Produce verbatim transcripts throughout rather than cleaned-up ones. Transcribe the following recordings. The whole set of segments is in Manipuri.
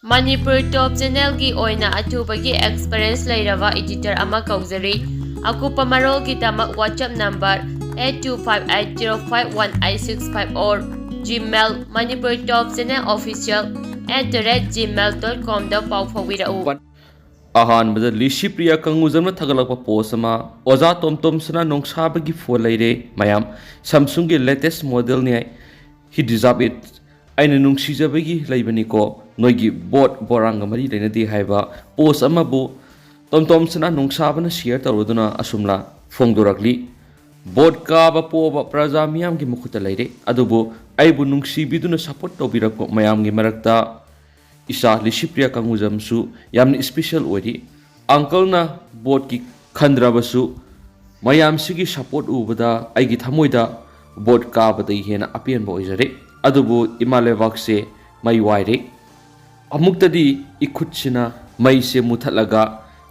ꯃꯅꯤꯄꯨꯔ ꯇꯣꯞ ꯆꯦꯅꯦꯜꯒꯤ ꯑꯣꯏꯅ ꯑꯊꯨꯕꯒꯤ ꯑꯦꯛꯁꯄꯤꯔꯤꯌꯦꯟꯁ ꯂꯩꯔꯕ ꯏꯗꯤꯇꯔ ꯑꯃ ꯀꯧꯖꯔꯤ꯫ ꯑꯀꯨꯞꯄ ꯃꯔꯣꯜꯒꯤꯗꯃꯛ WhatsApp number eight two five eight zero five one eight six five or Gmail manipur top channel official at the rate gmail dot com ꯗ ꯄꯥꯎ ꯐꯥꯎꯕꯤꯔꯛꯎ꯫ ꯑꯍꯥꯟꯕꯗ ꯂꯤꯁꯤꯄ꯭ꯔꯤꯌꯥ ꯀꯪꯒꯨꯖꯝꯅ ꯊꯥꯒꯠꯂꯛꯄ ꯄꯣꯁ ꯑꯃ, "ꯑꯣꯖꯥ ꯇꯣꯝꯇꯣꯝꯁꯅ ꯅꯣꯡꯁꯥꯕꯒꯤ ꯐꯣꯟ ꯂꯩꯔꯦ ꯃꯌꯥꯝ, ꯁꯝꯁꯨꯡꯒꯤ ꯂꯦꯇꯦꯁ ꯃꯣꯗꯦꯜꯅꯤ, he deserve it, ꯑꯩꯅ ꯅꯨꯡꯁꯤꯖꯕꯒꯤ ꯂꯩꯕꯅꯤꯀꯣ, ꯅꯣꯏꯒꯤ ꯚꯣꯠ ꯕꯣꯔꯥꯡꯒ ꯃꯔꯤ ꯂꯩꯅꯗꯦ" ꯍꯥꯏꯕ ꯄꯣꯁ ꯑꯃꯕꯨ ꯇꯣꯝꯇꯣꯝꯁꯅ ꯅꯣꯡꯁꯥꯕꯅ ꯁꯤꯌꯔ ꯇꯧꯔꯗꯨꯅ ꯑꯁꯨꯝꯅ ꯐꯣꯡꯗꯣꯔꯛꯂꯤ꯫ "ꯚꯣꯠ ꯀꯥꯕ ꯄꯣꯕ ꯄ꯭ꯔꯖꯥ ꯃꯤꯌꯥꯝꯒꯤ ꯃꯈꯨꯠꯇ ꯂꯩꯔꯦ, ꯑꯗꯨꯕꯨ ꯑꯩꯕꯨ ꯅꯨꯡꯁꯤꯕꯤꯗꯨꯅ ꯁꯄꯣꯔꯠ ꯇꯧꯕꯤꯔꯛꯄ ꯃꯌꯥꯝꯒꯤ ꯃꯔꯛꯇ ꯏꯆꯥ ꯂꯤꯁꯤꯄ꯭ꯔꯤꯌꯥ ꯀꯪꯒꯨꯖꯝꯁꯨ ꯌꯥꯝꯅ ꯏꯁꯄꯤꯁꯦꯜ ꯑꯣꯏꯔꯤ꯫ ꯑꯪꯀꯜꯅ ꯚꯣꯠꯀꯤ ꯈꯟꯗ꯭ꯔꯕꯁꯨ ꯃꯌꯥꯝꯁꯤꯒꯤ ꯁꯄꯣꯔꯠ ꯎꯕꯗ ꯑꯩꯒꯤ ꯊꯃꯣꯏꯗ ꯚꯣꯠ ꯀꯥꯕꯗꯒꯤ ꯍꯦꯟꯅ ꯑꯄꯦꯟꯕ ꯑꯣꯏꯖꯔꯦ꯫ ꯑꯗꯨꯕꯨ ꯏꯃꯥ ꯂꯩꯕꯥꯛꯁꯦ ꯃꯩ ꯋꯥꯏꯔꯦ꯫ ꯑꯃꯨꯛꯇꯗꯤ ꯏꯈꯨꯠꯁꯤꯅ ꯃꯩꯁꯦ ꯃꯨꯊꯠꯂꯒ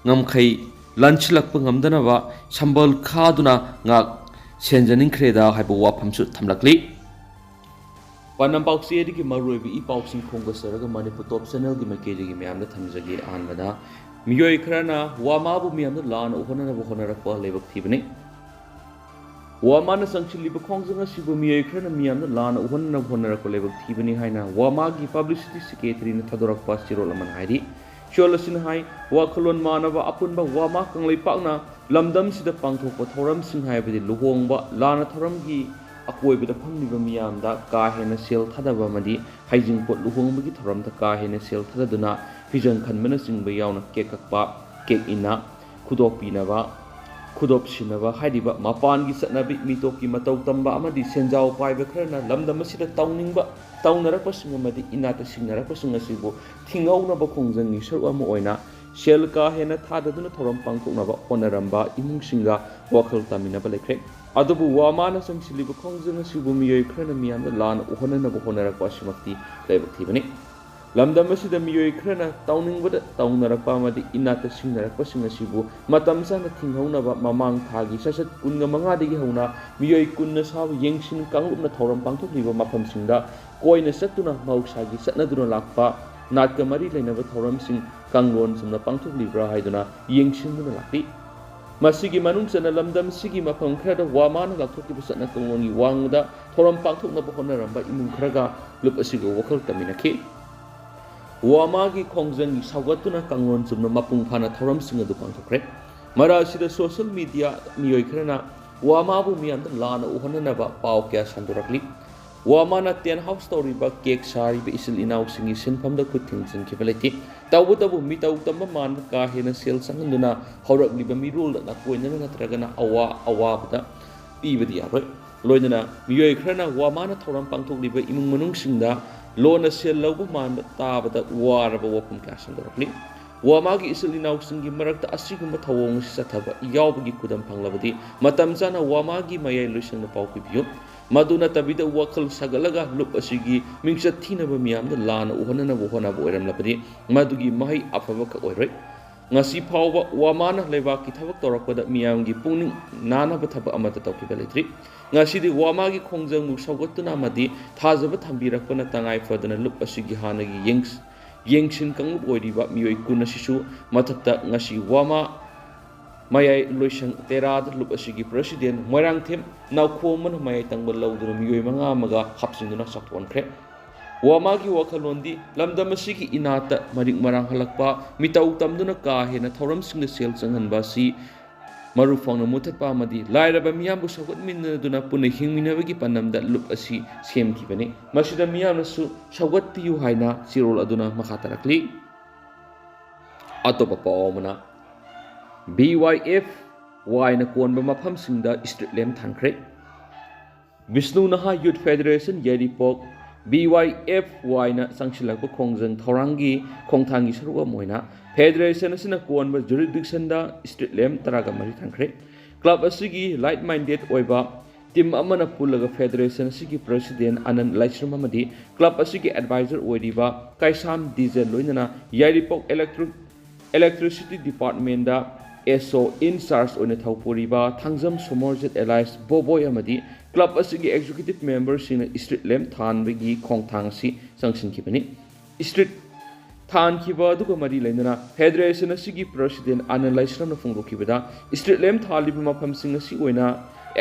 ꯉꯝꯈꯩ ꯂꯟꯁꯤꯜꯂꯛꯄ ꯉꯝꯗꯅꯕ ꯁꯝꯕꯜ ꯈꯥꯗꯨꯅ ꯉꯥꯛ ꯁꯦꯟꯖꯅꯤꯡꯈ꯭ꯔꯦꯗ" ꯍꯥꯏꯕ ꯋꯥꯐꯝꯁꯨ ꯊꯝꯂꯛꯂꯤ꯫ ꯄꯥꯟꯗꯝ ꯄꯥꯎꯆꯦꯗꯒꯤ ꯃꯔꯨꯑꯣꯏꯕ ꯏ ꯄꯥꯎꯁꯤꯡ ꯈꯣꯝꯒꯠꯆꯔꯒ ꯃꯅꯤꯄꯨꯔ ꯇꯣꯞ ꯆꯦꯅꯦꯜꯒꯤ ꯃꯥꯏꯀꯩꯗꯒꯤ ꯃꯌꯥꯝꯗ ꯊꯝꯖꯒꯦ꯫ ꯑꯍꯥꯟꯕꯗ, ꯃꯤꯑꯣꯏ ꯈꯔꯅ ꯋꯥꯃꯥꯕꯨ ꯃꯤꯌꯥꯝꯅ ꯂꯥꯟꯅ ꯎꯍꯟꯅꯅꯕ ꯍꯣꯠꯅꯔꯛꯄ ꯂꯥꯏꯕꯛ ꯊꯤꯕꯅꯤ꯫ ꯋꯥꯃꯥꯅ ꯆꯪꯁꯤꯜꯂꯤꯕ ꯈꯣꯡꯖꯪ ꯑꯁꯤꯕꯨ ꯃꯤꯑꯣꯏ ꯈꯔꯅ ꯃꯤꯌꯥꯝꯅ ꯂꯥꯟꯅ ꯎꯍꯟꯅꯅꯕ ꯍꯣꯠꯅꯔꯛꯄ ꯂꯥꯏꯕꯛ ꯊꯤꯕꯅꯤ ꯍꯥꯏꯅ ꯋꯥꯃꯥꯒꯤ ꯄꯕ꯭ꯂꯤꯁꯤꯇꯤ ꯁꯦꯀ꯭ꯔꯦꯇꯔꯤꯅ ꯊꯥꯗꯣꯔꯛꯄ ꯆꯦꯔꯣꯜ ꯑꯃꯅ ꯍꯥꯏꯔꯤ꯫ ꯆꯦꯔꯣꯜ ꯑꯁꯤꯅ ꯍꯥꯏ, ꯋꯥꯈꯜꯂꯣꯟ ꯃꯥꯟꯅꯕ ꯑꯄꯨꯟꯕ ꯋꯥꯃꯥ ꯀꯪꯂꯩꯄꯥꯛꯅ ꯂꯝꯗꯝꯁꯤꯗ ꯄꯥꯡꯊꯣꯛꯄ ꯊꯧꯔꯝꯁꯤꯡ ꯍꯥꯏꯕꯗꯤ ꯂꯨꯍꯣꯡꯕ, ꯂꯥꯟꯅ ꯊꯧꯔꯝꯒꯤ ꯑꯀꯣꯏꯕꯗ ꯐꯝꯂꯤꯕ ꯃꯤꯌꯥꯝꯗ ꯀꯥ ꯍꯦꯟꯅ ꯁꯦꯜ ꯊꯥꯗꯕ ꯑꯃꯗꯤ ꯍꯩꯖꯤꯡꯄꯣꯠ ꯂꯨꯍꯣꯡꯕꯒꯤ ꯊꯧꯔꯝꯗ ꯀꯥ ꯍꯦꯟꯅ ꯁꯦꯜ ꯊꯥꯗꯗꯨꯅ ꯐꯤꯖꯪ ꯈꯟꯕꯅꯆꯤꯡꯕ ꯌꯥꯎꯅ ꯀꯦꯛ ꯀꯛꯄ, ꯀꯦꯛ ꯏꯟꯅ, ꯈꯨꯗꯣꯞꯄꯤꯅꯕ, ꯈꯨꯗꯣꯞ ꯁꯤꯟꯅꯕ ꯍꯥꯏꯔꯤꯕ ꯃꯄꯥꯟꯒꯤ ꯆꯠꯅꯕꯤ, ꯃꯤꯇꯣꯞꯀꯤ ꯃꯇꯧ ꯇꯝꯕ ꯑꯃꯗꯤ ꯁꯦꯟꯖꯥꯎ ꯄꯥꯏꯕ ꯈꯔꯅ ꯂꯝꯗꯝ ꯑꯁꯤꯗ ꯇꯧꯅꯤꯡꯕ ꯇꯧꯅꯔꯛꯄꯁꯤꯡ ꯑꯃꯗꯤ ꯏꯅꯥꯠꯇ ꯁꯤꯡꯅꯔꯛꯄꯁꯤꯡ ꯑꯁꯤꯕꯨ ꯊꯤꯡꯍꯧꯅꯕ ꯈꯣꯡꯖꯪꯒꯤ ꯁꯔꯨꯛ ꯑꯃ ꯑꯣꯏꯅ ꯁꯦꯜ ꯀꯥ ꯍꯦꯟꯅ ꯊꯥꯗꯗꯨꯅ ꯊꯧꯔꯝ ꯄꯥꯡꯊꯣꯛꯅꯕ ꯍꯣꯠꯅꯔꯝꯕ ꯏꯃꯨꯡꯁꯤꯡꯒ ꯋꯥꯈꯜ ꯇꯥꯃꯤꯟꯅꯕ ꯂꯩꯈ꯭ꯔꯦ꯫ ꯑꯗꯨꯕꯨ ꯋꯥꯃꯥꯅ ꯆꯪꯁꯤꯜꯂꯤꯕ ꯈꯣꯡꯖꯪ ꯑꯁꯤꯕꯨ ꯃꯤꯑꯣꯏ ꯈꯔꯅ ꯃꯤꯌꯥꯝꯗ ꯂꯥꯟꯅ ꯎꯍꯟꯅꯅꯕ ꯍꯣꯠꯅꯔꯛꯄ ꯑꯁꯤꯃꯛꯇꯤ ꯂꯥꯏꯕꯛ ꯊꯤꯕꯅꯤ꯫ ꯂꯝꯗꯝ ꯑꯁꯤꯗ ꯃꯤꯑꯣꯏ ꯈꯔꯅ ꯇꯧꯅꯤꯡꯕꯗ ꯇꯧꯅꯔꯛꯄ ꯑꯃꯗꯤ ꯏꯅꯥꯠꯇ ꯁꯤꯡꯅꯔꯛꯄꯁꯤꯡ ꯑꯁꯤꯕꯨ ꯃꯇꯝ ꯆꯥꯅ ꯊꯤꯡꯍꯧꯅꯕ ꯃꯃꯥꯡ ꯊꯥꯒꯤ ꯁꯠꯁꯠ ꯀꯨꯟꯒ ꯃꯉꯥꯗꯒꯤ ꯍꯧꯅ ꯃꯤꯑꯣꯏ ꯀꯨꯟꯅ ꯁꯥꯕ ꯌꯦꯡꯁꯤꯟ ꯀꯥꯡꯂꯨꯞꯅ ꯊꯧꯔꯝ ꯄꯥꯡꯊꯣꯛꯂꯤꯕ ꯃꯐꯝꯁꯤꯡꯗ ꯀꯣꯏꯅ ꯆꯠꯇꯨꯅ ꯃꯍꯧꯁꯥꯒꯤ ꯆꯠꯅꯗꯨꯅ ꯂꯥꯛꯄ ꯅꯥꯠꯀ ꯃꯔꯤ ꯂꯩꯅꯕ ꯊꯧꯔꯝꯁꯤꯡ ꯀꯥꯡꯂꯣꯟ ꯆꯨꯝꯅ ꯄꯥꯡꯊꯣꯛꯂꯤꯕ꯭ꯔꯥ ꯍꯥꯏꯗꯨꯅ ꯌꯦꯡꯁꯤꯟꯗꯨꯅ ꯂꯥꯛꯂꯤ꯫ ꯃꯁꯤꯒꯤ ꯃꯅꯨꯡ ꯆꯟꯅ ꯂꯝꯗꯝ ꯑꯁꯤꯒꯤ ꯃꯐꯝ ꯈꯔꯗ ꯋꯥꯃꯥꯅ ꯂꯥꯎꯊꯣꯛꯈꯤꯕ ꯆꯠꯅ ꯀꯥꯡꯂꯣꯟꯒꯤ ꯋꯥꯡꯃꯗ ꯊꯧꯔꯝ ꯄꯥꯡꯊꯣꯛꯅꯕ ꯍꯣꯠꯅꯔꯝꯕ ꯏꯃꯨꯡ ꯈꯔꯒ ꯂꯨꯞ ꯑꯁꯤꯒ ꯋꯥꯈꯜ ꯇꯝꯃꯤꯟꯅꯈꯤ꯫ ꯋꯥꯃꯥꯒꯤ ꯈꯣꯡꯖꯪꯒꯤ ꯁꯧꯒꯠꯇꯨꯅ ꯀꯥꯡꯂꯣꯟ ꯆꯨꯝꯅ ꯃꯄꯨꯡ ꯐꯥꯅ ꯊꯧꯔꯝꯁꯤꯡ ꯑꯗꯨ ꯄꯥꯡꯊꯣꯛꯈ꯭ꯔꯦ꯫ ꯃꯔꯛ ꯑꯁꯤꯗ social media ꯃꯤꯑꯣꯏ ꯈꯔꯅ ꯋꯥꯃꯥꯕꯨ ꯃꯤꯌꯥꯝꯗ ꯂꯥꯟꯅ ꯎꯍꯟꯅꯅꯕ ꯄꯥꯎ ꯀꯌꯥ ꯁꯟꯗꯣꯔꯛꯂꯤ꯫ ꯋꯥꯃꯥꯅ tent house ꯇꯧꯔꯤꯕ, cake ꯁꯥꯔꯤꯕ ꯏꯆꯤꯜ ꯏꯅꯥꯎꯁꯤꯡꯒꯤ ꯁꯤꯟꯐꯝꯗ ꯈꯨꯠ ꯊꯤꯡꯖꯤꯟꯈꯤꯕ ꯂꯩꯇꯦ꯫ ꯇꯧꯕꯇꯕꯨ ꯃꯤꯇꯧ ꯇꯝꯕ ꯃꯥꯟꯕ ꯀꯥ ꯍꯦꯟꯅ ꯁꯦꯜ ꯆꯪꯍꯟꯗꯨꯅ ꯍꯧꯔꯛꯂꯤꯕ ꯃꯤꯔꯣꯜꯗ ꯅꯥꯀꯣꯏꯅꯅ ꯅꯠꯇ꯭ꯔꯒꯅ ꯑꯋꯥ ꯑꯋꯥꯕꯗ ꯄꯤꯕꯗꯤ ꯌꯥꯔꯣꯏ꯫ ꯂꯣꯏꯅꯅ ꯃꯤꯑꯣꯏ ꯈꯔꯅ ꯋꯥꯃꯥꯅ ꯊꯧꯔꯝ ꯄꯥꯡꯊꯣꯛꯂꯤꯕ ꯏꯃꯨꯡ ꯃꯅꯨꯡꯁꯤꯡꯗ ꯂꯣꯟꯅ ꯁꯦꯜ ꯂꯧꯕ ꯃꯥꯟꯕ ꯇꯥꯕꯗ ꯋꯥꯔꯕ ꯋꯥꯐꯝ ꯀꯌꯥ ꯁꯟꯗꯣꯔꯛꯂꯤ꯫ ꯋꯥꯃꯥꯒꯤ ꯏꯆꯤꯜ ꯏꯅꯥꯎꯁꯤꯡꯒꯤ ꯃꯔꯛꯇ ꯑꯁꯤꯒꯨꯝꯕ ꯊꯧꯑꯣꯡ ꯑꯁꯤ ꯆꯠꯊꯕ ꯌꯥꯎꯕꯒꯤ ꯈꯨꯗꯝ ꯐꯪꯂꯕꯗꯤ ꯃꯇꯝ ꯆꯥꯅ ꯋꯥꯃꯥꯒꯤ ꯃꯌꯥꯏ ꯂꯣꯏꯁꯪꯗ ꯄꯥꯎ ꯄꯤꯕꯤꯌꯨ꯫ ꯃꯗꯨ ꯅꯠꯇꯕꯤꯗ ꯋꯥꯈꯜ ꯁꯥꯒꯠꯂꯒ ꯂꯨꯞ ꯑꯁꯤꯒꯤ ꯃꯤꯡꯆꯠ ꯊꯤꯅꯕ ꯃꯤꯌꯥꯝꯗ ꯂꯥꯟꯅ ꯎꯍꯟꯅꯅꯕ ꯍꯣꯠꯅꯕ ꯑꯣꯏꯔꯝꯂꯕꯗꯤ ꯃꯗꯨꯒꯤ ꯃꯍꯩ ꯑꯐꯕꯈꯛ ꯑꯣꯏꯔꯣꯏ꯫ ꯉꯁꯤ ꯐꯥꯎꯕ ꯋꯥꯃꯥꯅ ꯂꯩꯕꯥꯛꯀꯤ ꯊꯕꯛ ꯇꯧꯔꯛꯄꯗ ꯃꯤꯌꯥꯝꯒꯤ ꯄꯨꯛꯅꯤꯡ ꯅꯥꯅꯕ ꯊꯕꯛ ꯑꯃꯠꯇ ꯇꯧꯈꯤꯕ ꯂꯩꯇ꯭ꯔꯤ꯫ ꯉꯁꯤꯗꯤ ꯋꯥꯃꯥꯒꯤ ꯈꯣꯡꯖꯪꯕꯨ ꯁꯧꯒꯠꯇꯨꯅ ꯑꯃꯗꯤ ꯊꯥꯖꯕ ꯊꯝꯕꯤꯔꯛꯄꯅ ꯇꯉꯥꯏ ꯐꯗꯅ ꯂꯨꯞ ꯑꯁꯤꯒꯤ ꯍꯥꯟꯅꯒꯤ ꯌꯦꯡ-, ꯌꯦꯡꯁꯤꯟ ꯀꯥꯡꯂꯨꯞ ꯑꯣꯏꯔꯤꯕ ꯃꯤꯑꯣꯏ ꯀꯨꯟ ꯑꯁꯤꯁꯨ ꯃꯊꯛꯇ ꯉꯁꯤ ꯋꯥꯃꯥ ꯃꯌꯥꯏ ꯂꯣꯏꯁꯪ ꯇꯦꯔꯥꯗ ꯂꯨꯞ ꯑꯁꯤꯒꯤ president ꯃꯣꯏꯔꯥꯡꯊꯦꯝ ꯅꯥꯎꯈꯣꯝꯕꯅ ꯃꯌꯥꯏ ꯇꯪꯕ ꯂꯧꯗꯨꯅ ꯃꯤꯑꯣꯏ ꯃꯉꯥ ꯑꯃꯒ ꯍꯥꯞꯆꯤꯟꯗꯨꯅ ꯆꯥꯎꯊꯣꯛꯍꯟꯈ꯭ꯔꯦ꯫ ꯋꯥꯃꯥꯒꯤ ꯋꯥꯈꯜꯂꯣꯟꯗꯤ ꯂꯝꯗꯝ ꯑꯁꯤꯒꯤ ꯏꯅꯥꯠꯇ ꯃꯔꯤꯛ ꯃꯔꯥꯡ ꯍꯜꯂꯛꯄ, ꯃꯤꯇꯧ ꯇꯝꯗꯨꯅ ꯀꯥ ꯍꯦꯟꯅ ꯊꯧꯔꯝꯁꯤꯡꯗ ꯁꯦꯜ ꯆꯪꯍꯟꯕ ꯑꯁꯤ ꯃꯔꯨ ꯐꯪꯅ ꯃꯨꯊꯠꯄ ꯑꯃꯗꯤ ꯂꯥꯏꯔꯕ ꯃꯤꯌꯥꯝꯕꯨ ꯁꯧꯒꯠꯃꯤꯟꯅꯗꯨꯅ ꯄꯨꯟꯅ ꯍꯤꯡꯃꯤꯟꯅꯕꯒꯤ ꯄꯥꯟꯗꯝꯗ ꯂꯨꯞ ꯑꯁꯤ ꯁꯦꯝꯈꯤꯕꯅꯤ꯫ ꯃꯁꯤꯗ ꯃꯤꯌꯥꯝꯅꯁꯨ ꯁꯧꯒꯠꯄꯤꯌꯨ ꯍꯥꯏꯅ ꯆꯦꯔꯣꯜ ꯑꯗꯨꯅ ꯃꯈꯥ ꯇꯥꯔꯛꯂꯤ꯫ ꯑꯇꯣꯞꯄ ꯄꯥꯎ ꯑꯃꯅ, B Y F Yꯅ ꯀꯣꯟꯕ ꯃꯐꯝꯁꯤꯡꯗ street lamp ꯊꯥꯟꯈ꯭ꯔꯦ꯫ ꯕꯤꯁꯅꯨ ꯅꯍꯥ Youth Federation ꯌꯥꯏꯔꯤꯄꯣꯛ, B Y F Yꯅ ꯆꯪꯁꯤꯜꯂꯛꯄ ꯈꯣꯡꯖꯪ ꯊꯧꯔꯥꯡꯒꯤ ꯈꯣꯡꯊꯥꯡꯒꯤ ꯁꯔꯨꯛ ꯑꯃ ꯑꯣꯏꯅ federation ꯑꯁꯤꯅ ꯀꯣꯟꯕ jurisdictionꯗ street lamp ꯇꯔꯥꯒ ꯃꯔꯤ ꯊꯥꯟꯈ꯭ꯔꯦ꯫ Club ꯑꯁꯤꯒꯤ like minded ꯑꯣꯏꯕ team ꯑꯃꯅ ꯄꯨꯜꯂꯒ federation ꯑꯁꯤꯒꯤ president ꯑꯅꯟ ꯂꯥꯏꯁ꯭ꯔꯝ ꯑꯃꯗꯤ club ꯑꯁꯤꯒꯤ advisor ꯑꯣꯏꯔꯤꯕ ꯀꯥꯏꯁꯥꯝ ꯗꯤꯖꯟ ꯂꯣꯏꯅꯅ ꯌꯥꯏꯔꯤꯄꯣꯛ electric, electricity departmentꯗ S O in charge ꯑꯣꯏꯅ ꯊꯧ ꯄꯨꯔꯤꯕ ꯊꯥꯡꯖꯝ ꯁꯣꯃꯣꯔꯖꯤꯠ alias ꯕꯣꯕꯣꯏ ꯑꯃꯗꯤ club ꯑꯁꯤꯒꯤ executive memberꯁꯤꯡꯅ street lamp ꯊꯥꯟꯕꯒꯤ ꯈꯣꯡꯊꯥꯡ ꯑꯁꯤ ꯆꯪꯁꯤꯟꯈꯤꯕꯅꯤ꯫ Street ꯊꯥꯟꯈꯤꯕ ꯑꯗꯨꯒ ꯃꯔꯤ ꯂꯩꯅꯅ ꯐꯦꯗꯔꯦꯁꯟ ꯑꯁꯤꯒꯤ ꯄ꯭ꯔꯁꯤꯗꯦꯟ ꯑꯥꯅꯟ ꯂꯥꯏꯁ꯭ꯔꯝꯅ ꯐꯣꯡꯗꯣꯛꯈꯤꯕꯗ, ꯁ꯭ꯇ꯭ꯔꯤꯠ ꯂꯦꯝꯞ ꯊꯥꯜꯂꯤꯕ ꯃꯐꯝꯁꯤꯡ ꯑꯁꯤ ꯑꯣꯏꯅ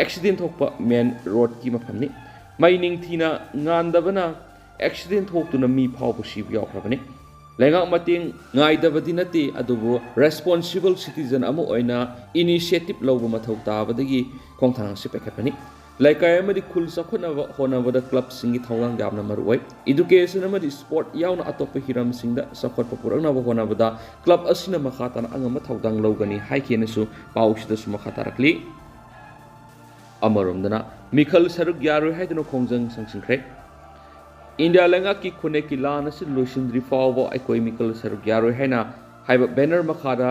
ꯑꯦꯛꯁꯤꯗꯦꯟ ꯊꯣꯛꯄ ꯃꯦꯟ ꯔꯣꯗꯀꯤ ꯃꯐꯝꯅꯤ꯫ ꯃꯩ ꯅꯤꯡꯊꯤꯅ ꯉꯥꯟꯗꯕꯅ ꯑꯦꯛꯁꯤꯗꯦꯟ ꯊꯣꯛꯇꯨꯅ ꯃꯤ ꯐꯥꯎꯕ ꯁꯤꯕ ꯌꯥꯎꯈ꯭ꯔꯕꯅꯤ꯫ ꯂꯩꯉꯥꯛ ꯃꯇꯦꯡ ꯉꯥꯏꯗꯕꯗꯤ ꯅꯠꯇꯦ, ꯑꯗꯨꯕꯨ ꯔꯦꯁꯄꯣꯟꯁꯤꯕꯜ ꯁꯤꯇꯤꯖꯟ ꯑꯃ ꯑꯣꯏꯅ ꯏꯅꯤꯁꯤꯌꯦꯇꯤꯚ ꯂꯧꯕ ꯃꯊꯧ ꯇꯥꯕꯗꯒꯤ ꯈꯣꯡꯊꯥꯡ ꯑꯁꯤ ꯄꯥꯏꯈꯠꯄꯅꯤ꯫ ꯂꯩꯀꯥꯏ ꯑꯃꯗꯤ ꯈꯨꯜ ꯆꯥꯎꯈꯠꯅꯕ ꯍꯣꯠꯅꯕꯗ ꯀ꯭ꯂꯕꯁꯤꯡꯒꯤ ꯊꯧꯗꯥꯡ ꯌꯥꯝꯅ ꯃꯔꯨ ꯑꯣꯏ꯫ ꯏꯗꯨꯀꯦꯁꯟ ꯑꯃꯗꯤ ꯁ꯭ꯄꯣꯔꯠ ꯌꯥꯎꯅ ꯑꯇꯣꯞꯄ ꯍꯤꯔꯝꯁꯤꯡꯗ ꯆꯥꯎꯈꯠꯄ ꯄꯨꯔꯛꯅꯕ ꯍꯣꯠꯅꯕꯗ ꯀ꯭ꯂꯕ ꯑꯁꯤꯅ ꯃꯈꯥ ꯇꯥꯅ ꯑꯉꯝꯕ ꯊꯧꯗꯥꯡ ꯂꯧꯒꯅꯤ ꯍꯥꯏꯈꯤꯅꯁꯨ ꯄꯥꯎꯁꯤꯗꯁꯨ ꯃꯈꯥ ꯇꯥꯔꯛꯂꯤ꯫ ꯑꯃꯔꯣꯝꯗꯅ, ꯃꯤꯈꯜ ꯁꯔꯨꯛ ꯌꯥꯔꯣꯏ ꯍꯥꯏꯗꯨꯅ ꯈꯣꯡꯖꯪ ꯁꯪꯁꯤꯟꯈ꯭ꯔꯦ꯫ ꯏꯟꯗꯤꯌꯥ ꯂꯩꯉꯥꯛꯀꯤ ꯈꯨꯟꯅꯦꯛꯀꯤ ꯂꯥꯟ ꯑꯁꯤ ꯂꯣꯏꯁꯤꯟꯗ꯭ꯔꯤ ꯐꯥꯎꯕ ꯑꯩꯈꯣꯏ ꯃꯤꯈꯜ ꯁꯔꯨꯛ ꯌꯥꯔꯣꯏ ꯍꯥꯏꯅ ꯍꯥꯏꯕ ꯕꯦꯅꯔ ꯃꯈꯥꯗ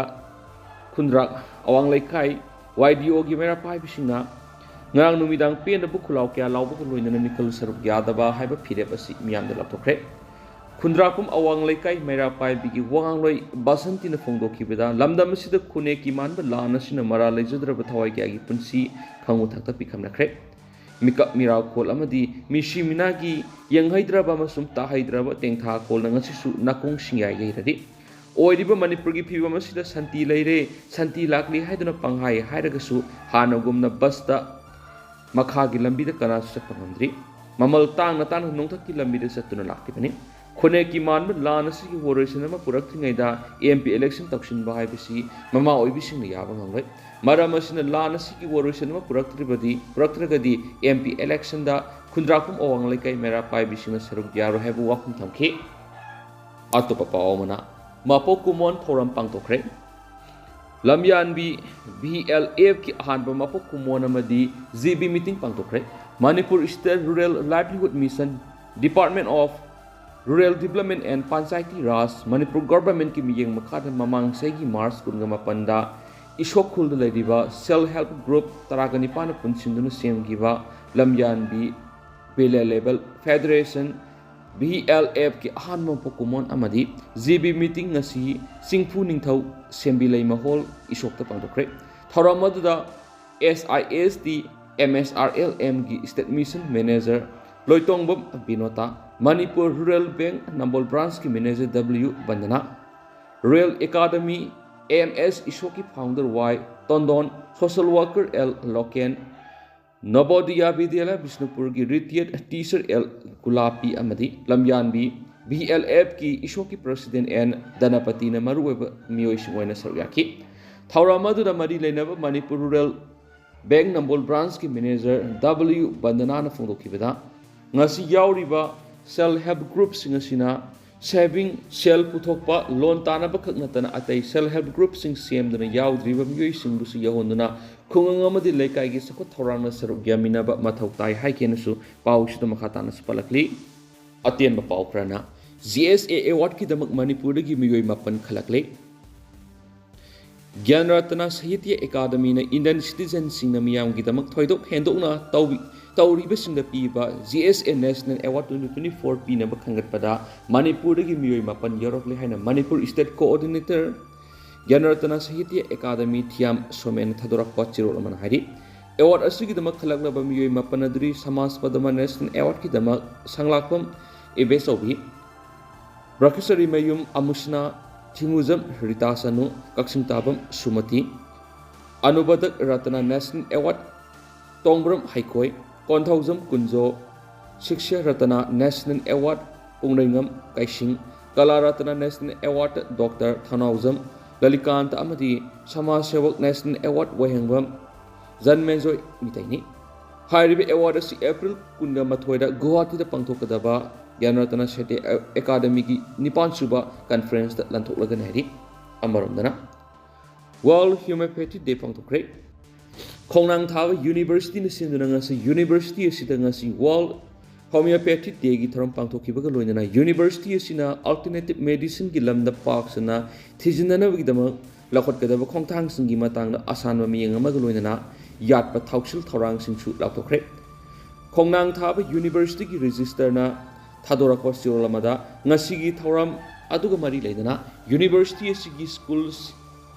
ꯈꯨꯟꯗ꯭ꯔꯥꯛ ꯑꯋꯥꯡ ꯂꯩꯀꯥꯏ ꯋꯥꯏ ꯗꯤ ꯑꯣꯒꯤ ꯃꯩꯔꯥ ꯄꯥꯏꯕꯁꯤꯡꯅ ꯉꯔꯥꯡ ꯅꯨꯃꯤꯗꯥꯡ ꯄꯦꯟꯗꯕ ꯈꯨꯜꯂꯥꯎ ꯀꯌꯥ ꯂꯥꯎꯕꯒ ꯂꯣꯏꯅꯅ ꯃꯤꯈꯜ ꯁꯔꯨꯛ ꯌꯥꯗꯕ ꯍꯥꯏꯕ ꯐꯤꯔꯦꯞ ꯑꯁꯤ ꯃꯤꯌꯥꯝꯗ ꯂꯥꯎꯊꯣꯛꯈ꯭ꯔꯦ꯫ ꯈꯨꯟꯗ꯭ꯔꯥꯛꯄꯝ ꯑꯋꯥꯡ ꯂꯩꯀꯥꯏ ꯃꯩꯔꯥ ꯄꯥꯏꯕꯤꯒꯤ ꯋꯥꯉꯥꯡꯂꯣꯏ ꯕꯁꯟꯇꯤꯅ ꯐꯣꯡꯗꯣꯛꯈꯤꯕꯗ, ꯂꯝꯗꯝ ꯑꯁꯤꯗ ꯈꯨꯟꯅꯦꯛꯀꯤ ꯃꯥꯟꯕ ꯂꯥꯟ ꯑꯁꯤꯅ ꯃꯔꯥ ꯂꯩꯖꯗ꯭ꯔꯕ ꯊꯋꯥꯏ ꯀꯌꯥꯒꯤ ꯄꯨꯟꯁꯤ ꯈꯪꯉꯨ ꯊꯛꯇ ꯄꯤꯈꯝꯅꯈ꯭ꯔꯦ꯫ ꯃꯤꯀꯞ ꯃꯤꯔꯥꯎꯈꯣꯜ ꯑꯃꯗꯤ ꯃꯤꯁꯤ ꯃꯤꯅꯥꯒꯤ ꯌꯦꯡꯍꯩꯗ꯭ꯔꯕ ꯑꯃꯁꯨꯡ ꯇꯥꯍꯩꯗ꯭ꯔꯕ ꯇꯦꯡꯊꯥꯈꯣꯜꯅ ꯉꯁꯤꯁꯨ ꯅꯥꯀꯣꯡ ꯁꯤꯡꯌꯥꯏ ꯌꯩꯔꯔꯤ꯫ ꯑꯣꯏꯔꯤꯕ ꯃꯅꯤꯄꯨꯔꯒꯤ ꯐꯤꯕꯝ ꯑꯁꯤꯗ ꯁꯥꯟꯇꯤ ꯂꯩꯔꯦ, ꯁꯥꯟꯇꯤ ꯂꯥꯛꯂꯤ ꯍꯥꯏꯗꯨꯅ ꯄꯪꯍꯥꯏ ꯍꯥꯏꯔꯒꯁꯨ ꯍꯥꯟꯅꯒꯨꯝꯅ ꯕꯁꯇ ꯃꯈꯥꯒꯤ ꯂꯝꯕꯤꯗ ꯀꯅꯥꯁꯨ ꯆꯠꯄ ꯉꯝꯗ꯭ꯔꯤ꯫ ꯃꯃꯜ ꯇꯥꯡꯅ ꯇꯥꯡꯅ ꯅꯣꯡꯊꯛꯀꯤ ꯂꯝꯕꯤꯗ ꯆꯠꯇꯨꯅ ꯂꯥꯛꯂꯤꯕꯅꯤ꯫ ꯈꯨꯟꯅꯦꯛꯀꯤ ꯃꯥꯟꯕ ꯂꯥꯟ ꯑꯁꯤꯒꯤ ꯋꯥꯔꯣꯏꯁꯤꯟ ꯑꯃ ꯄꯨꯔꯛꯇ꯭ꯔꯤꯉꯩꯗ ꯑꯦꯝ ꯄꯤ ꯏꯂꯦꯛꯁꯟ ꯇꯧꯁꯤꯟꯕ ꯍꯥꯏꯕꯁꯤ ꯃꯃꯥ ꯑꯣꯏꯕꯤꯁꯤꯡꯅ ꯌꯥꯕ ꯉꯝꯂꯣꯏ꯫ ꯃꯔꯝ ꯑꯁꯤꯅ ꯂꯥꯟ ꯑꯁꯤꯒꯤ ꯋꯥꯔꯣꯏꯁꯤꯟ ꯑꯃ ꯄꯨꯔꯛꯇ꯭ꯔꯤꯕꯗꯤ, ꯄꯨꯔꯛꯇ꯭ꯔꯒꯗꯤ ꯑꯦꯝ ꯄꯤ ꯏꯂꯦꯛꯁꯟꯗ ꯈꯨꯟꯗ꯭ꯔꯥꯛꯄꯝ ꯑꯋꯥꯡ ꯂꯩꯀꯥꯏ ꯃꯩꯔꯥ ꯄꯥꯏꯕꯤꯁꯤꯡꯅ ꯁꯔꯨꯛ ꯌꯥꯔꯣꯏ ꯍꯥꯏꯕ ꯋꯥꯐꯝ ꯊꯝꯈꯤ꯫ ꯑꯇꯣꯞꯄ ꯄꯥꯎ ꯑꯃꯅ, ꯃꯄꯣꯛ ꯀꯨꯝꯑꯣꯟ ꯊꯧꯔꯝ ꯄꯥꯡꯊꯣꯛꯈ꯭ꯔꯦ꯫ ꯂꯝꯌꯥꯟꯕꯤ ꯚꯤ ꯑꯦꯜ ꯑꯦꯐꯀꯤ ꯑꯍꯥꯟꯕ ꯃꯄꯣꯛ ꯀꯨꯝꯑꯣꯟ ꯑꯃꯗꯤ ꯖꯤ ꯕꯤ ꯃꯤꯇꯤꯡ ꯄꯥꯡꯊꯣꯛꯈ꯭ꯔꯦ꯫ Manipur state rural livelihood mission, department of rural development and Panchayati Raj, Manipur ꯒꯣꯚꯔꯟꯃꯦꯟꯠꯀꯤ ꯃꯤꯠꯌꯦꯡ ꯃꯈꯥꯗ ꯃꯃꯥꯡ ꯆꯍꯤꯒꯤ ꯃꯥꯔꯆ ꯀꯨꯟꯒ ꯃꯥꯄꯟꯗ ꯏꯁꯣꯛ ꯈꯨꯜꯗ ꯂꯩꯔꯤꯕ ꯁꯦꯜꯐ ꯍꯦꯜꯞ ꯒ꯭ꯔꯨꯞ ꯇꯔꯥꯒ ꯅꯤꯄꯥꯟꯅ ꯄꯨꯟꯁꯤꯟꯗꯨꯅ ꯁꯦꯝꯈꯤꯕ ꯂꯝꯌꯥꯟꯕꯤ village level federation, V L ꯑꯦꯐꯀꯤ ꯑꯍꯥꯟꯕ ꯃꯄꯣꯛ ꯀꯨꯝꯑꯣꯟ ꯑꯃꯗꯤ ꯖꯤ ꯕꯤ ꯃꯤꯇꯤꯡ ꯉꯁꯤ ꯆꯤꯡꯐꯨ ꯅꯤꯡꯊꯧ ꯁꯦꯝꯕꯤ ꯂꯩꯃ ꯍꯣꯜ ꯏꯁꯣꯛꯇ ꯄꯥꯡꯊꯣꯛꯈ꯭ꯔꯦ꯫ ꯊꯧꯔꯝ ꯑꯗꯨꯗ S I S T M S R L ꯑꯦꯝꯒꯤ state mission manager Loitongbam Binota, Manipur Rural Bank Nambol Branch ꯀꯤ Manager W Bandana, Real Academy A M S ꯏꯁꯣꯛꯀꯤ Founder Y Tondon, Social Worker L Loken, Navodaya Vidyalaya ꯕꯤꯁꯅꯨꯄꯨꯔꯒꯤ Retired Teacher L ꯒꯨꯂꯥꯄꯤ ꯑꯃꯗꯤ ꯂꯝꯌꯥꯟꯕꯤ B L F ꯀꯤ ꯏꯁꯣꯛꯀꯤ President N ꯙꯅꯄꯇꯤꯅ ꯃꯔꯨꯑꯣꯏꯕ ꯃꯤꯑꯣꯏꯁꯤꯡ ꯑꯣꯏꯅ ꯁꯔꯨꯛ ꯌꯥꯈꯤ꯫ ꯊꯧꯔꯝ ꯑꯗꯨꯗ ꯃꯔꯤ ꯂꯩꯅꯕ Manipur Rural Bank Nambol Branch ꯀꯤ Manager W ꯕꯟꯗꯅꯥꯅ ꯐꯣꯡꯗꯣꯛꯈꯤꯕꯗ, ꯉꯁꯤ ꯌꯥꯎꯔꯤꯕ Self Help Group ꯁꯤꯡ ꯑꯁꯤꯅ saving, ꯁꯦꯜ ꯄꯨꯊꯣꯛꯄ, ꯂꯣꯟ ꯇꯥꯅꯕ ꯈꯛ ꯅꯠꯇꯅ ꯑꯇꯩ Self Help Group ꯁꯤꯡ ꯁꯦꯝꯗꯨꯅ ꯌꯥꯎꯗ꯭ꯔꯤꯕ ꯃꯤꯑꯣꯏꯁꯤꯡꯕꯨꯁꯨ ꯌꯧꯍꯟꯗꯨꯅ ꯈꯨꯡꯒꯪ ꯑꯃꯗꯤ ꯂꯩꯀꯥꯏꯒꯤ ꯆꯥꯎꯈꯠ ꯊꯧꯔꯥꯡꯗ ꯁꯔꯨꯛ ꯌꯥꯃꯤꯟꯅꯕ ꯃꯊꯧ ꯇꯥꯏ ꯍꯥꯏꯈꯤꯅꯁꯨ ꯄꯥꯎꯁꯤꯗ ꯃꯈꯥ ꯇꯥꯅꯁꯨ ꯄꯜꯂꯛꯂꯤ꯫ ꯑꯇꯦꯟꯕ ꯄꯥꯎ ꯈꯔꯅ, G S A Award ꯀꯤꯗꯃꯛ ꯃꯅꯤꯄꯨꯔꯗꯒꯤ ꯃꯤꯑꯣꯏ ꯃꯥꯄꯟ ꯈꯜꯂꯛꯂꯦ꯫ ꯒ꯭ꯌꯥꯟ ꯔꯇꯅ ꯁꯥꯍꯤꯇ꯭ꯌ ꯑꯦꯀꯥꯗꯃꯤꯅ Indian citizen ꯁꯤꯡꯅ ꯃꯤꯌꯥꯝꯒꯤꯗꯃꯛ ꯊꯣꯏꯗꯣꯛ ꯍꯦꯟꯗꯣꯛꯅ ꯇꯧꯕꯤ-, ꯇꯧꯔꯤꯕꯁꯤꯡꯗ ꯄꯤꯕ G S A National Award twenty twenty-four ꯄꯤꯅꯕ ꯈꯟꯒꯠꯄꯗ ꯃꯅꯤꯄꯨꯔꯗꯒꯤ ꯃꯤꯑꯣꯏ ꯃꯥꯄꯟ ꯌꯥꯎꯔꯛꯂꯦ ꯍꯥꯏꯅ ꯃꯅꯤꯄꯨꯔ State Coordinator ꯒ꯭ꯌꯥꯟ ꯔꯇꯅ ꯁꯥꯍꯤꯇ꯭ꯌ ꯑꯦꯀꯥꯗꯃꯤ ꯊꯤꯌꯥꯝ ꯁꯣꯃꯦꯟꯅ ꯊꯥꯗꯣꯔꯛꯄ ꯆꯦꯔꯣꯜ ꯑꯃꯅ ꯍꯥꯏꯔꯤ꯫ Award ꯑꯁꯤꯒꯤꯗꯃꯛ ꯈꯜꯂꯛꯂꯕ ꯃꯤꯑꯣꯏ ꯃꯥꯄꯟ ꯑꯗꯨꯗꯤ ꯁꯃꯥꯖ ꯄꯗꯃ National Award ꯀꯤꯗꯃꯛ ꯁꯪꯂꯥꯛꯄꯝ ꯏꯕꯦꯆꯧꯕꯤ, ꯕ꯭ꯔꯈꯆꯔꯤꯃꯌꯨꯝ ꯑꯃꯨꯁꯅꯥ, ꯊꯤꯡꯉꯨꯖꯝ ꯔꯤꯇꯥ ꯁꯅꯨ, ꯀꯛꯆꯤꯡ ꯇꯥꯕꯝ ꯁꯨꯃꯇꯤ, ꯑꯅꯨꯕꯗꯛ ꯔꯇꯅ National Award ꯇꯣꯡꯕ꯭ꯔꯝ ꯍꯩꯈꯣꯏ, ꯀꯣꯟꯊꯧꯖꯝ ꯀꯨꯟꯖꯣ, ꯁꯤꯛꯁ꯭ꯌ ꯔꯇꯅ National Award ꯄꯨꯡꯅꯩꯉꯝ ꯀꯩꯁꯤꯡ, ꯀꯂꯥ ꯔꯇꯅ National Award Doctor ꯊꯧꯅꯥꯎꯖꯝ ꯂꯂꯤꯀꯥꯟꯇ ꯑꯃꯗꯤ ꯁꯃꯥꯖ ꯁꯦꯋꯛ National Award ꯋꯥꯍꯦꯡꯕꯝ ꯖꯟꯃꯦꯟꯖꯣꯏ ꯃꯤꯇꯩꯅꯤ꯫ ꯍꯥꯏꯔꯤꯕ award ꯑꯁꯤ April ꯀꯨꯟꯒ ꯃꯥꯊꯣꯏꯗ ꯒꯨꯋꯥꯍꯥꯇꯤꯗ ꯄꯥꯡꯊꯣꯛꯀꯗꯕ ꯒ꯭ꯌꯥꯟ ꯔꯇꯅ ꯁꯥꯍꯤꯇ꯭ꯌ ꯑꯦꯀꯥꯗꯃꯤꯒꯤ ꯅꯤꯄꯥꯟ ꯁꯨꯕ conference ꯇ ꯂꯥꯟꯊꯣꯛꯂꯒꯅꯤ ꯍꯥꯏꯔꯤ꯫ ꯑꯃꯔꯣꯝꯗꯅ World Homeopathy Day ꯄꯥꯡꯊꯣꯛꯈ꯭ꯔꯦ꯫ ꯈꯣꯡꯅꯥꯡ ꯊꯥꯕ University ꯅ ꯁꯤꯟꯗꯨꯅ ꯉꯁꯤ University ꯑꯁꯤꯗ ꯉꯁꯤ World Homeopathy Day ꯒꯤ ꯊꯧꯔꯝ ꯄꯥꯡꯊꯣꯛꯈꯤꯕꯒ ꯂꯣꯏꯅꯅ University ꯑꯁꯤꯅ alternative medicine ꯒꯤ ꯂꯝꯗ ꯄꯥꯛ ꯁꯟꯅ ꯊꯤꯖꯤꯟꯅꯅꯕꯒꯤꯗꯃꯛ ꯂꯧꯈꯠꯀꯗꯕ ꯈꯣꯡꯊꯥꯡꯁꯤꯡꯒꯤ ꯃꯇꯥꯡꯗ ꯑꯁꯥꯟꯕ ꯃꯤꯠꯌꯦꯡ ꯑꯃꯒ ꯂꯣꯏꯅꯅ ꯌꯥꯠꯄ ꯊꯧꯁꯤꯜ ꯊꯧꯔꯥꯡꯁꯤꯡꯁꯨ ꯂꯥꯎꯊꯣꯛꯈ꯭ꯔꯦ꯫ ꯈꯣꯡꯅꯥꯡ ꯊꯥꯕ University ꯒꯤ Registrar ꯅ ꯊꯥꯗꯣꯔꯛꯄ ꯆꯦꯔꯣꯜ ꯑꯃꯗ, ꯉꯁꯤꯒꯤ ꯊꯧꯔꯝ ꯑꯗꯨꯒ ꯃꯔꯤ ꯂꯩꯅꯅ University ꯑꯁꯤꯒꯤ Schools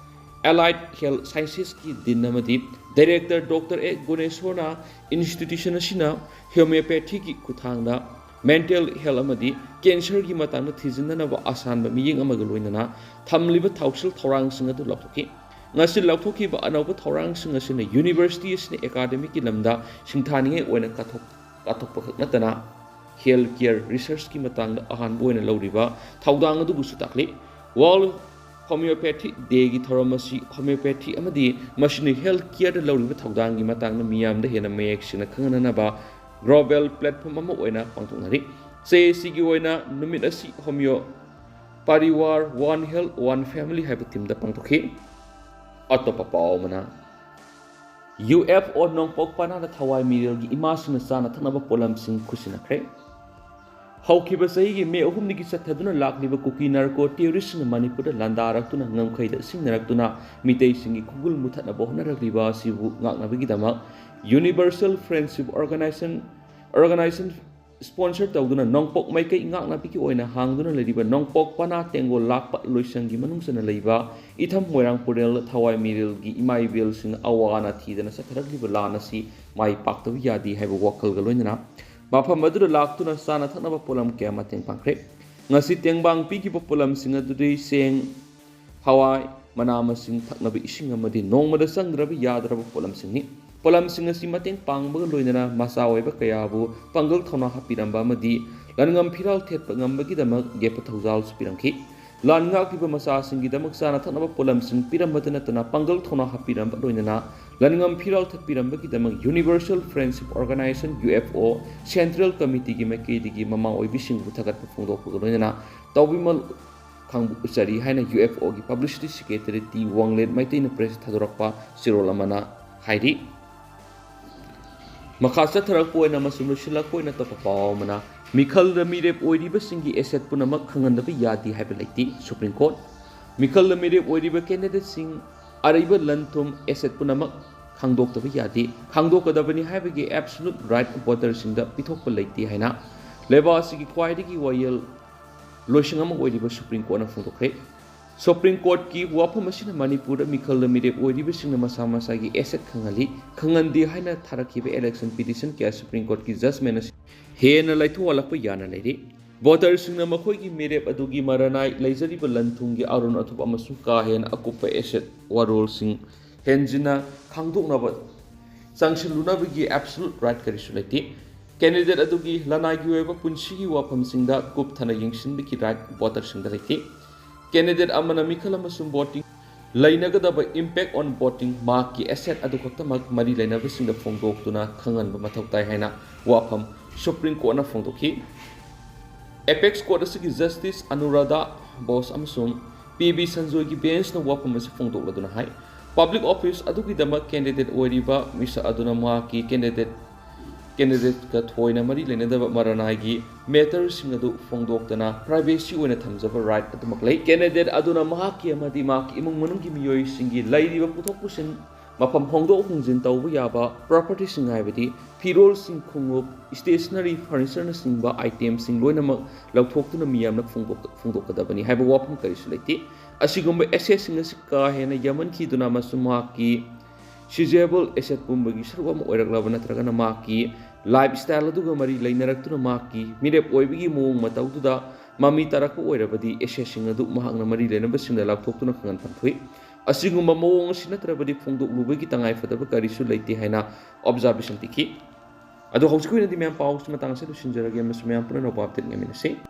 Allied Health Sciences ꯀꯤ Dean ꯑꯃꯗꯤ Director Doctor A ꯒꯨꯅꯦꯁꯣꯔꯅ institution ꯑꯁꯤꯅ homeopathy ꯒꯤ ꯈꯨꯠꯊꯥꯡꯗ ꯃꯦꯟꯇꯦꯜ ꯍꯦꯜꯊ ꯑꯃꯗꯤ ꯀꯦꯟꯁꯔꯒꯤ ꯃꯇꯥꯡꯗ ꯊꯤꯖꯤꯟꯅꯅꯕ ꯑꯁꯥꯟꯕ ꯃꯤꯠꯌꯦꯡ ꯑꯃꯒ ꯂꯣꯏꯅꯅ ꯊꯝꯂꯤꯕ ꯊꯧꯁꯤꯜ ꯊꯧꯔꯥꯡꯁꯤꯡ ꯑꯗꯨ ꯂꯥꯎꯊꯣꯛꯈꯤ꯫ ꯉꯁꯤ ꯂꯥꯎꯊꯣꯛꯈꯤꯕ ꯑꯅꯧꯕ ꯊꯧꯔꯥꯡꯁꯤꯡ ꯑꯁꯤꯅ ꯌꯨꯅꯤꯚꯔꯁꯤꯇꯤ ꯑꯁꯤꯅ ꯑꯦꯀꯥꯗꯦꯃꯤꯛꯀꯤ ꯂꯝꯗ ꯁꯤꯡꯊꯥꯅꯤꯡꯉꯥꯏ ꯑꯣꯏꯅ ꯀꯠꯊꯣꯛ-, ꯀꯠꯊꯣꯛꯄ ꯈꯛ ꯅꯠꯇꯅ ꯍꯦꯜꯊ ꯀꯦꯌꯔ ꯔꯤꯁꯔꯆꯀꯤ ꯃꯇꯥꯡꯗ ꯑꯍꯥꯟꯕ ꯑꯣꯏꯅ ꯂꯧꯔꯤꯕ ꯊꯧꯗꯥꯡ ꯑꯗꯨꯕꯨꯁꯨ ꯇꯥꯛꯂꯤ꯫ ꯋꯥꯔꯜꯗ ꯍꯣꯃꯤꯑꯣꯄꯦꯊꯤ ꯗꯦꯒꯤ ꯊꯧꯔꯝ ꯑꯁꯤ ꯍꯣꯃꯤꯑꯣꯄꯦꯊꯤ ꯑꯃꯗꯤ ꯃꯁꯤꯅ ꯍꯦꯜꯊ ꯀꯦꯌꯔꯗ ꯂꯧꯔꯤꯕ ꯊꯧꯗꯥꯡꯒꯤ ꯃꯇꯥꯡꯗ ꯃꯤꯌꯥꯝꯗ ꯍꯦꯟꯅ ꯃꯌꯦꯛ ꯁꯦꯡꯅ ꯈꯪꯍꯟꯅꯅꯕ ꯒ꯭ꯂꯣꯕꯦꯜ ꯄ꯭ꯂꯦꯠꯐꯣꯝ ꯑꯃ ꯑꯣꯏꯅ ꯄꯥꯡꯊꯣꯛꯅꯔꯤ꯫ ꯆꯦ ꯑꯁꯤꯒꯤ ꯑꯣꯏꯅ ꯅꯨꯃꯤꯠ ꯑꯁꯤ ꯍꯣꯃꯤꯑꯣ ꯄꯥꯔꯤꯋꯥꯔ ꯋꯥꯟ ꯍꯦꯜꯊ ꯋꯥꯟ ꯐꯦꯃꯤꯂꯤ ꯍꯥꯏꯕ ꯊꯤꯝꯗ ꯄꯥꯡꯊꯣꯛꯈꯤ꯫ ꯑꯇꯣꯞꯄ ꯄꯥꯎ ꯑꯃꯅ, ꯌꯨ ꯑꯦꯐ ꯑꯣ ꯅꯣꯡꯄꯣꯛ ꯄꯅꯥꯗ ꯊꯋꯥꯏ ꯃꯤꯔꯦꯜꯒꯤ ꯏꯃꯥꯁꯤꯡꯅ ꯆꯥꯅ ꯊꯛꯅꯕ ꯄꯣꯠꯂꯝꯁꯤꯡ ꯈꯨꯠꯁꯤꯟꯅꯈ꯭ꯔꯦ꯫ ꯍꯧꯈꯤꯕ ꯆꯍꯤꯒꯤ ꯃꯦ ꯑꯍꯨꯝꯗꯒꯤ ꯆꯠꯊꯗꯨꯅ ꯂꯥꯛꯂꯤꯕ ꯀꯨꯀꯤ ꯅꯥꯔꯀꯣ ꯇꯦꯔꯣꯔꯤꯁꯁꯤꯡꯅ ꯃꯅꯤꯄꯨꯔꯗ ꯂꯥꯟꯗꯥꯔꯛꯇꯨꯅ ꯉꯝꯈꯩꯗ ꯁꯤꯡꯅꯔꯛꯇꯨꯅ ꯃꯤꯇꯩꯁꯤꯡꯒꯤ ꯈꯨꯒꯨꯜ ꯃꯨꯊꯠꯅꯕ ꯍꯣꯠꯅꯔꯛꯂꯤꯕ ꯑꯁꯤꯕꯨ ꯉꯥꯛꯅꯕꯒꯤꯗꯃꯛ universal friendship organisation, organisation sponsor ꯇꯧꯗꯨꯅ ꯅꯣꯡꯄꯣꯛ ꯃꯥꯏꯀꯩ ꯉꯥꯛꯅꯕꯒꯤ ꯑꯣꯏꯅ ꯍꯥꯡꯗꯨꯅ ꯂꯩꯔꯤꯕ ꯅꯣꯡꯄꯣꯛ ꯄꯅꯥ ꯇꯦꯡꯒꯣꯜ ꯂꯥꯛꯄ ꯂꯣꯏꯁꯪꯒꯤ ꯃꯅꯨꯡ ꯆꯟꯅ ꯂꯩꯕ ꯏꯊꯝ ꯃꯣꯏꯔꯥꯡ ꯄꯨꯔꯦꯜ ꯊꯋꯥꯏ ꯃꯤꯔꯦꯜꯒꯤ ꯏꯃꯥ ꯏꯕꯦꯜꯁꯤꯡ ꯑꯋꯥ ꯑꯅꯥ ꯊꯤꯗꯅ ꯆꯠꯊꯔꯛꯂꯤꯕ ꯂꯥꯟ ꯑꯁꯤ ꯃꯥꯏ ꯄꯥꯛꯇꯕ ꯌꯥꯗꯦ ꯍꯥꯏꯕ ꯋꯥꯈꯜꯒ ꯂꯣꯏꯅꯅ ꯃꯐꯝ ꯑꯗꯨꯗ ꯂꯥꯛꯇꯨꯅ ꯆꯥꯅ ꯊꯛꯅꯕ ꯄꯣꯠꯂꯝ ꯀꯌꯥ ꯃꯇꯦꯡ ꯄꯥꯡꯈ꯭ꯔꯦ꯫ ꯉꯁꯤ ꯇꯦꯡꯕꯥꯡ ꯄꯤꯈꯤꯕ ꯄꯣꯠꯂꯝꯁꯤꯡ ꯑꯗꯨꯗꯤ ꯆꯦꯡ, ꯍꯋꯥꯏ, ꯃꯅꯥ ꯃꯁꯤꯡ, ꯊꯛꯅꯕ ꯏꯁꯤꯡ ꯑꯃꯗꯤ ꯅꯣꯡꯃꯗ ꯆꯪꯗ꯭ꯔꯕ ꯌꯥꯗ꯭ꯔꯕ ꯄꯣꯠꯂꯝꯁꯤꯡꯅꯤ꯫ ꯄꯣꯠꯂꯝꯁꯤꯡ ꯑꯁꯤ ꯃꯇꯦꯡ ꯄꯥꯡꯕꯒ ꯂꯣꯏꯅꯅ ꯃꯆꯥ ꯑꯣꯏꯕ ꯀꯌꯥꯕꯨ ꯄꯥꯡꯒꯜ ꯊꯧꯅꯥ ꯍꯥꯞꯄꯤꯔꯝꯕ ꯑꯃꯗꯤ ꯂꯟꯉꯝ ꯐꯤꯔꯥꯜ ꯊꯦꯠꯄ ꯉꯝꯕꯒꯤꯗꯃꯛ ꯌꯦꯛꯄ ꯊꯧꯖꯥꯜꯁꯨ ꯄꯤꯔꯝꯈꯤ꯫ ꯂꯥꯟ ꯉꯥꯛꯂꯤꯕ ꯃꯆꯥꯁꯤꯡꯒꯤꯗꯃꯛ ꯆꯥꯅ ꯊꯛꯅꯕ ꯄꯣꯠꯂꯝꯁꯤꯡ ꯄꯤꯔꯝꯕꯇ ꯅꯠꯇꯅ ꯄꯥꯡꯒꯜ ꯊꯧꯅꯥ ꯍꯥꯞꯄꯤꯔꯝꯕ ꯂꯣꯏꯅꯅ ꯂꯟꯉꯝ ꯐꯤꯔꯥꯜ ꯊꯦꯠꯄꯤꯔꯝꯕꯒꯤꯗꯃꯛ universal friendship organisation, U F O, central ꯀꯃꯤꯇꯤꯒꯤ ꯃꯥꯏꯀꯩꯗꯒꯤ ꯃꯃꯥ ꯑꯣꯏꯕꯤꯁꯤꯡꯕꯨ ꯊꯥꯒꯠꯄ ꯐꯣꯡꯗꯣꯛꯄꯒ ꯂꯣꯏꯅꯅ ꯇꯧꯕꯤꯃꯜ ꯈꯥꯡꯕꯨ ꯎꯠꯆꯔꯤ ꯍꯥꯏꯅ ꯌꯨ ꯑꯦꯐ ꯑꯣꯒꯤ ꯄꯕ꯭ꯂꯤꯁꯤꯇꯤ ꯁꯦꯀ꯭ꯔꯦꯇꯔꯤ ꯇꯤ ꯋꯥꯡꯂꯦꯟ ꯃꯩꯇꯩꯅ ꯄ꯭ꯔꯦꯁꯇ ꯊꯥꯗꯣꯔꯛꯄ ꯆꯦꯔꯣꯜ ꯑꯃꯅ ꯍꯥꯏꯔꯤ꯫ ꯃꯈꯥ ꯆꯠꯊꯔꯛꯄ ꯑꯣꯏꯅ ꯑꯃꯁꯨꯡ ꯂꯣꯏꯁꯤꯜꯂꯛꯄ ꯑꯣꯏꯅ ꯑꯇꯣꯞꯄ ꯄꯥꯎ ꯑꯃꯅ, ꯃꯤꯈꯜꯗ ꯃꯤꯔꯦꯞ ꯑꯣꯏꯔꯤꯕꯁꯤꯡꯒꯤ ꯑꯦꯁꯦꯠ ꯄꯨꯝꯅꯃꯛ ꯈꯪꯍꯟꯗꯕ ꯌꯥꯗꯦ ꯍꯥꯏꯕ ꯂꯩꯇꯦ, ꯁꯨꯄ꯭ꯔꯤꯝ ꯀꯣꯔꯠ꯫ ꯃꯤꯈꯜꯗ ꯃꯤꯔꯦꯞ ꯑꯣꯏꯔꯤꯕ ꯀꯦꯟꯗꯤꯗꯦꯠꯁꯤꯡ ꯑꯔꯩꯕ ꯂꯟ ꯊꯨꯝ ꯑꯦꯁꯦꯠ ꯄꯨꯝꯅꯃꯛ ꯈꯪꯗꯣꯛꯇꯕ ꯌꯥꯗꯦ, ꯈꯪꯗꯣꯛꯀꯗꯕꯅꯤ ꯍꯥꯏꯕꯒꯤ ꯑꯦꯕꯁꯣꯂꯨꯠ ꯔꯥꯏꯠ ꯚꯣꯇꯔꯁꯤꯡꯗ ꯄꯤꯊꯣꯛꯄ ꯂꯩꯇꯦ ꯍꯥꯏꯅ ꯂꯩꯕꯥꯛ ꯑꯁꯤꯒꯤ ꯈ꯭ꯋꯥꯏꯗꯒꯤ ꯋꯥꯌꯦꯜ ꯂꯣꯏꯁꯪ ꯑꯃ ꯑꯣꯏꯔꯤꯕ ꯁꯨꯄ꯭ꯔꯤꯝ ꯀꯣꯔꯠꯅ ꯐꯣꯡꯗꯣꯛꯈ꯭ꯔꯦ꯫ ꯁꯨꯄ꯭ꯔꯤꯝ ꯀꯣꯔꯠꯀꯤ ꯋꯥꯐꯝ ꯑꯁꯤꯅ ꯃꯅꯤꯄꯨꯔꯗ ꯃꯤꯈꯜꯗ ꯃꯤꯔꯦꯞ ꯑꯣꯏꯔꯤꯕꯁꯤꯡꯅ ꯃꯁꯥ ꯃꯁꯥꯒꯤ ꯑꯦꯁꯦꯠ ꯈꯪꯍꯜꯂꯤ, ꯈꯪꯍꯟꯗꯦ ꯍꯥꯏꯅ ꯊꯥꯔꯛꯈꯤꯕ ꯑꯦꯂꯦꯛꯁꯟ ꯄꯤꯇꯤꯁꯟ ꯀꯌꯥ ꯁꯨꯄ꯭ꯔꯤꯝ ꯀꯣꯔꯠꯀꯤ ꯖꯖꯃꯦꯟ ꯑꯁꯤ ꯍꯦꯟꯅ ꯂꯩꯊꯣꯛꯍꯜꯂꯛꯄ ꯌꯥꯅ ꯂꯩꯔꯤ꯫ ꯚꯣꯇꯔꯁꯤꯡꯅ ꯃꯈꯣꯏꯒꯤ ꯃꯤꯔꯦꯞ ꯑꯗꯨꯒꯤ ꯃꯔꯅꯥꯏ ꯂꯩꯖꯔꯤꯕ ꯂꯟ ꯊꯨꯝꯒꯤ ꯑꯔꯣꯟ ꯑꯊꯨꯞ ꯑꯃꯁꯨꯡ ꯀꯥ ꯍꯦꯟꯅ ꯑꯀꯨꯞꯄ ꯑꯦꯁꯦꯠ ꯋꯥꯔꯣꯜꯁꯤꯡ ꯍꯦꯟꯖꯤꯟꯅ ꯈꯪꯗꯣꯛꯅꯕ ꯆꯪꯁꯤꯜꯂꯨꯅꯕꯒꯤ ꯑꯦꯕꯁꯣꯂꯨꯠ ꯔꯥꯏꯠ ꯀꯔꯤꯁꯨ ꯂꯩꯇꯦ꯫ ꯀꯦꯟꯗꯤꯗꯦꯠ ꯑꯗꯨꯒꯤ ꯂꯅꯥꯏꯒꯤ ꯑꯣꯏꯕ ꯄꯨꯟꯁꯤꯒꯤ ꯋꯥꯐꯝꯁꯤꯡꯗ ꯀꯨꯞꯊꯅ ꯌꯦꯡꯁꯤꯟꯕꯒꯤ ꯔꯥꯏꯠ ꯚꯣꯇꯔꯁꯤꯡꯗ ꯂꯩꯇꯦ꯫ ꯀꯦꯟꯗꯤꯗꯦꯠ ꯑꯃꯅ ꯃꯤꯈꯜ ꯑꯃꯁꯨꯡ ꯚꯣꯇꯤꯡ ꯂꯩꯅꯒꯗꯕ impact on voting ꯃꯍꯥꯛꯀꯤ ꯑꯦꯁꯦꯠ ꯑꯗꯨ ꯈꯛꯇꯃꯛ ꯃꯔꯤ ꯂꯩꯅꯕꯁꯤꯡꯗ ꯐꯣꯡꯗꯣꯛꯇꯨꯅ ꯈꯪꯍꯟꯕ ꯃꯊꯧ ꯇꯥꯏ ꯍꯥꯏꯅ ꯋꯥꯐꯝ ꯁꯨꯄ꯭ꯔꯤꯝ ꯀꯣꯔꯠꯅ ꯐꯣꯡꯗꯣꯛꯈꯤ꯫ ꯑꯦꯄꯦꯛꯁ ꯀꯣꯔꯠ ꯑꯁꯤꯒꯤ ꯖꯁꯇꯤꯁ ꯑꯅꯨꯔꯥꯙꯥ ꯕꯣꯁ ꯑꯃꯁꯨꯡ ꯄꯤ ꯕꯤ ꯁꯟꯖꯣꯏꯒꯤ ꯕꯦꯟꯁꯅ ꯋꯥꯐꯝ ꯑꯁꯤ ꯐꯣꯡꯗꯣꯛꯂꯗꯨꯅ ꯍꯥꯏ, ꯄꯕ꯭ꯂꯤꯛ ꯑꯣꯐꯤꯁ ꯑꯗꯨꯒꯤꯗꯃꯛ ꯀꯦꯟꯗꯤꯗꯦꯠ ꯑꯣꯏꯔꯤꯕ ꯃꯤꯁꯛ ꯑꯗꯨꯅ ꯃꯍꯥꯛꯀꯤ ꯀꯦꯟꯗꯤꯗꯦꯠ ꯀꯦꯟꯗꯤꯗꯦꯠꯀ ꯊꯣꯏꯅ ꯃꯔꯤ ꯂꯩꯅꯗꯕ ꯃꯔꯅꯥꯏꯒꯤ ꯃꯦꯇꯔꯁꯤꯡ ꯑꯗꯨ ꯐꯣꯡꯗꯣꯛꯇꯅ ꯄ꯭ꯔꯥꯏꯚꯦꯁꯤ ꯑꯣꯏꯅ ꯊꯝꯖꯕ ꯔꯥꯏꯠ ꯑꯗꯨꯃꯛ ꯂꯩ꯫ ꯀꯦꯟꯗꯤꯗꯦꯠ ꯑꯗꯨꯅ ꯃꯍꯥꯛꯀꯤ ꯑꯃꯗꯤ ꯃꯍꯥꯛꯀꯤ ꯏꯃꯨꯡ ꯃꯅꯨꯡꯒꯤ ꯃꯤꯑꯣꯏꯁꯤꯡꯒꯤ ꯂꯩꯔꯤꯕ ꯄꯨꯊꯣꯛ ꯄꯨꯁꯤꯟ, ꯃꯐꯝ ꯍꯣꯡꯗꯣꯛ ꯍꯣꯡꯖꯤꯟ ꯇꯧꯕ ꯌꯥꯕ ꯄ꯭ꯔꯣꯄꯔꯇꯤꯁꯤꯡ, ꯍꯥꯏꯕꯗꯤ ꯐꯤꯔꯣꯜꯁꯤꯡ, ꯈꯣꯡꯎꯞ, ꯁ꯭ꯇꯦꯁꯅꯔꯤ, ꯐꯔꯅꯤꯆꯔꯅꯆꯤꯡꯕ ꯑꯥꯏꯇꯦꯝꯁꯤꯡ ꯂꯣꯏꯅꯃꯛ ꯂꯧꯊꯣꯛꯇꯨꯅ ꯃꯤꯌꯥꯝꯅ ꯐꯣꯡꯗꯣꯛ-, ꯐꯣꯡꯗꯣꯛꯀꯗꯕꯅꯤ ꯍꯥꯏꯕ ꯋꯥꯐꯝ ꯀꯔꯤꯁꯨ ꯂꯩꯇꯦ꯫ ꯑꯁꯤꯒꯨꯝꯕ ꯑꯦꯁꯦꯠꯁꯤꯡ ꯑꯁꯤ ꯀꯥ ꯍꯦꯟꯅ ꯌꯥꯝꯃꯟꯈꯤꯗꯨꯅ ꯑꯃꯁꯨꯡ ꯃꯍꯥꯛꯀꯤ ꯁꯤꯖꯦꯕꯜ ꯑꯦꯁꯦꯠ ꯄꯨꯝꯕꯒꯤ ꯁꯔꯨꯛ ꯑꯃ ꯑꯣꯏꯔꯛꯂꯕ ꯅꯠꯇ꯭ꯔꯒꯅ ꯃꯍꯥꯛꯀꯤ ꯂꯥꯏꯐ ꯁ꯭ꯇꯥꯏꯜ ꯑꯗꯨꯒ ꯃꯔꯤ ꯂꯩꯅꯔꯛꯇꯨꯅ ꯃꯍꯥꯛꯀꯤ ꯃꯤꯔꯦꯞ ꯑꯣꯏꯕꯒꯤ ꯃꯑꯣꯡ ꯃꯇꯧꯗꯨꯗ ꯃꯃꯤ ꯇꯥꯔꯛꯄ ꯑꯣꯏꯔꯕꯗꯤ, ꯑꯦꯁꯦꯠꯁꯤꯡ ꯑꯗꯨ ꯃꯍꯥꯛꯅ ꯃꯔꯤ ꯂꯩꯅꯕꯁꯤꯡꯗ ꯂꯥꯎꯊꯣꯛꯇꯨꯅ ꯈꯪꯍꯟꯐꯝ ꯊꯣꯛꯏ꯫ ꯑꯁꯤꯒꯨꯝꯕ ꯃꯑꯣꯡ ꯑꯁꯤ ꯅꯠꯇ꯭ꯔꯕꯗꯤ ꯐꯣꯡꯗꯣꯛꯂꯨꯕꯒꯤ ꯇꯉꯥꯏꯐꯗꯕ ꯀꯔꯤꯁꯨ ꯂꯩꯇꯦ ꯍꯥꯏꯅ ꯑꯣꯕꯖꯥꯔꯕꯦꯁꯟ ꯄꯤꯈꯤ꯫ ꯑꯗꯣ ꯍꯧꯖꯤꯛꯀꯤ ꯑꯣꯏꯅꯗꯤ ꯃꯌꯥꯝ ꯄꯥꯎꯁꯤ ꯃꯇꯥꯡ ꯑꯁꯤꯗ ꯂꯣꯏꯁꯤꯟꯖꯔꯒꯦ ꯑꯃꯁꯨꯡ ꯃꯌꯥꯝ ꯄꯨꯝꯅꯃꯛꯄꯨ ꯑꯞꯗꯦꯠ ꯉꯥꯏꯃꯤꯟꯅꯁꯤ꯫